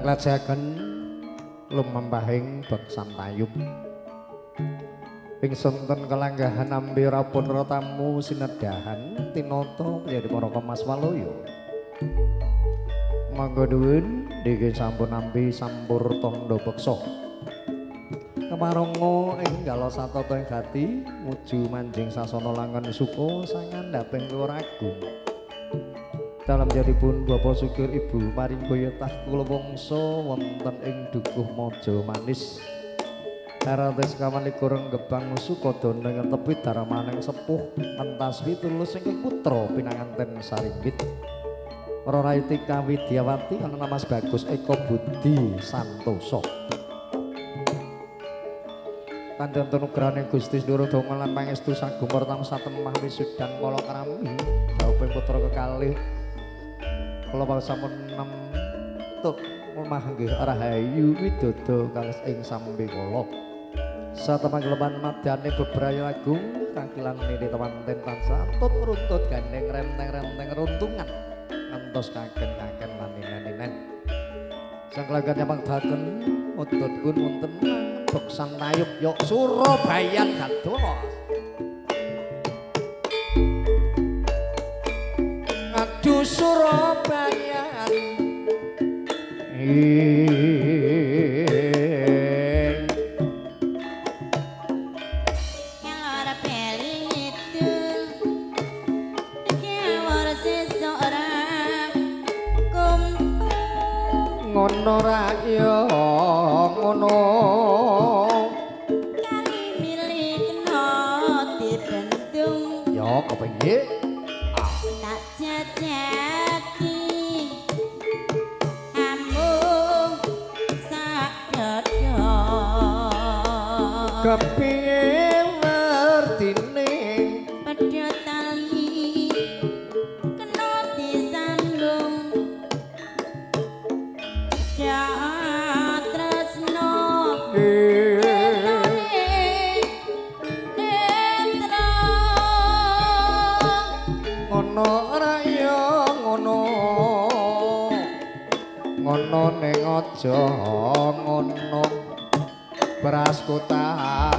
Kang lajengaken lumampahing beksan tayub. Ing sonten kelanggahan nampi rapun ratamu sinedahan tinata menjadi para Mas Waluyo. Mangga nuwun niki sampun nampi sampur tandha beksa. Kemarongo ing galosatata ing gati muju manjing sasana langen suka sangandhaping luhur agung. Dalem jadipun Bapak Sugir Ibu Maringgoyotah kula wangsa wonten ing Dukuh Maja Manis. Ratus kawan likur Gebang Sukodana ngentepi darmaning sepuh entas witulus ingkang putra pinanganten Sarimbit. Para Rayutika Widyawati ana Mas Bagus Eko Budi Santoso. Kandanten nugrahane Gusti Ndoro donga lan pangestu sagumar tansah temah wisudan kala krami dhawuhing putra kekalih kula sampun nemtuk omah nggih rahayu widodo kalis ing sambekala. Satemah madane bebrayo agung kakilan nini temanten tansah tut runtut gandeng renteng-renteng runtungan ngantos kaken-kaken lan ninen-ninen. Sang kelagan nyamangdaken mudhun pun wonten beksan tayub yok Surabayan kados. Aduh Surabayan Ngelor beli ngidul kewor sesuk ora kumpul. Ngono ra ya ngono kali milikno dibentung ya kepiye tak jajaki amung sak dada kepiye wertine pedhot tali kena disambung ya tresno netra ngono ra ya ngono ngono ning aja ngono beras kotak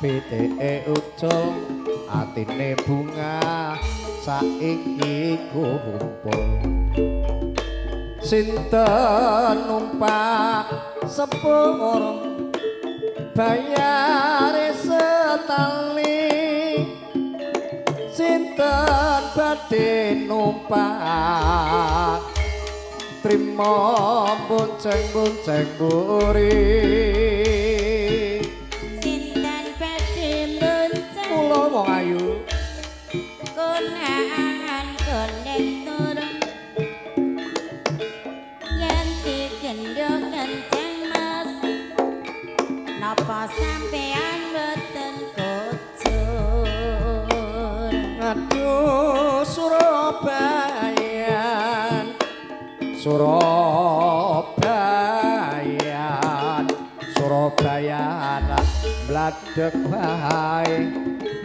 pitike ucul atine bunga saiki kumpul sinten numpak sepur bayare setali sinten badhe numpak trimo bonceng-bonceng buri sinten badhe mbonceng kula wong ayu konangan kondektur yen digendho kenceng mas napa sampean boten kocur. Aduh Surabayan Surabayan Surabayan bladek wae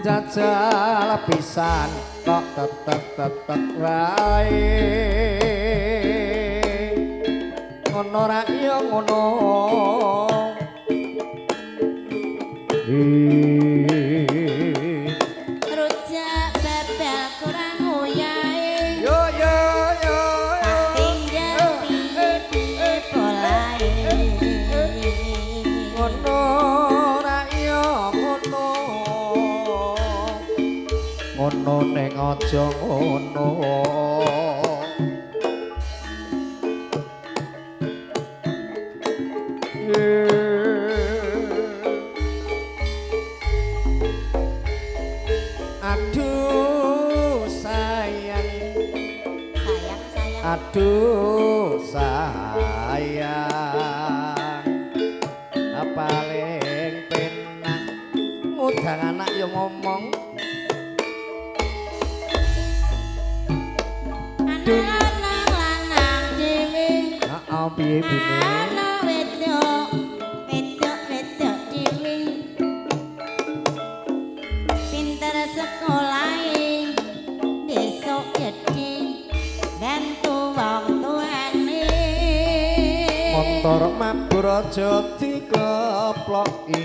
jajal pisan kok tetep-tetep wae ngono ra ya ngono. Rujak babal kurang uyahe Yo yo yo yo tinggal piye-piye polahe ngono ra ya ngono ngono ning aja ngono. Aduh sayang sayang sayang aduh sayang paling penak ngundang anak ya ngomong anak lanang dhewe heeh piye bune anak wedok wedok wedok dhewe pinter sekolahe besok gedhe bantu wong tuane. aja dikeploki.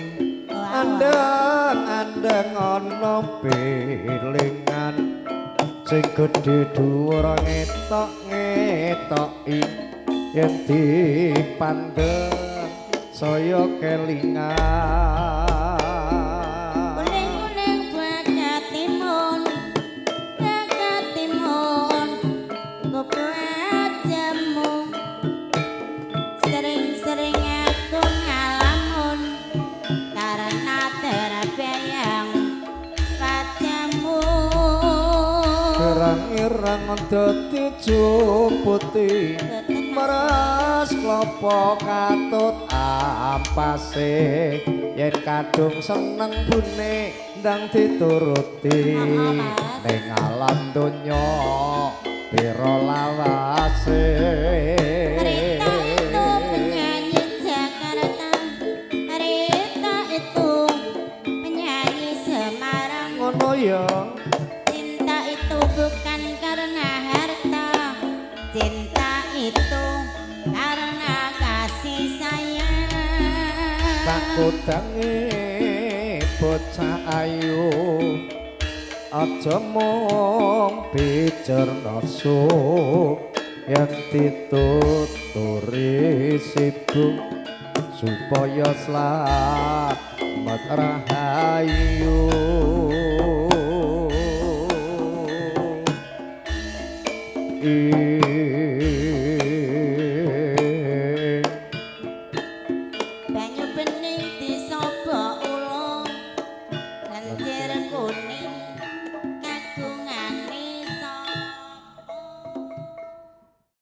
Andeng-andeng ana belingan sing gedhe dhuwur ngetok-ngetoki yen dipandeng saya kelingan. Kuning-kuning bakat timun, bakat timun, kupu ajamu. Sering-sering aku ngalamun karena terbayang wajahmu. Ireng-ireng dadi juputi Boten, Mas. Meres klopo katut ampase yen kadung seneng bune ndang dituruti. Oh, Mas. Ning alam donya pira lawase. Rita itu penyanyi Jakarta, Rita itu penyanyi Semarang. Ngono ya. Cinta itu bukan karena harta, cinta itu karena kasih sayang. Tak kudange bocah ayu aja mung bicer nafsu yen dituturi sibuk supaya slamet rahayu.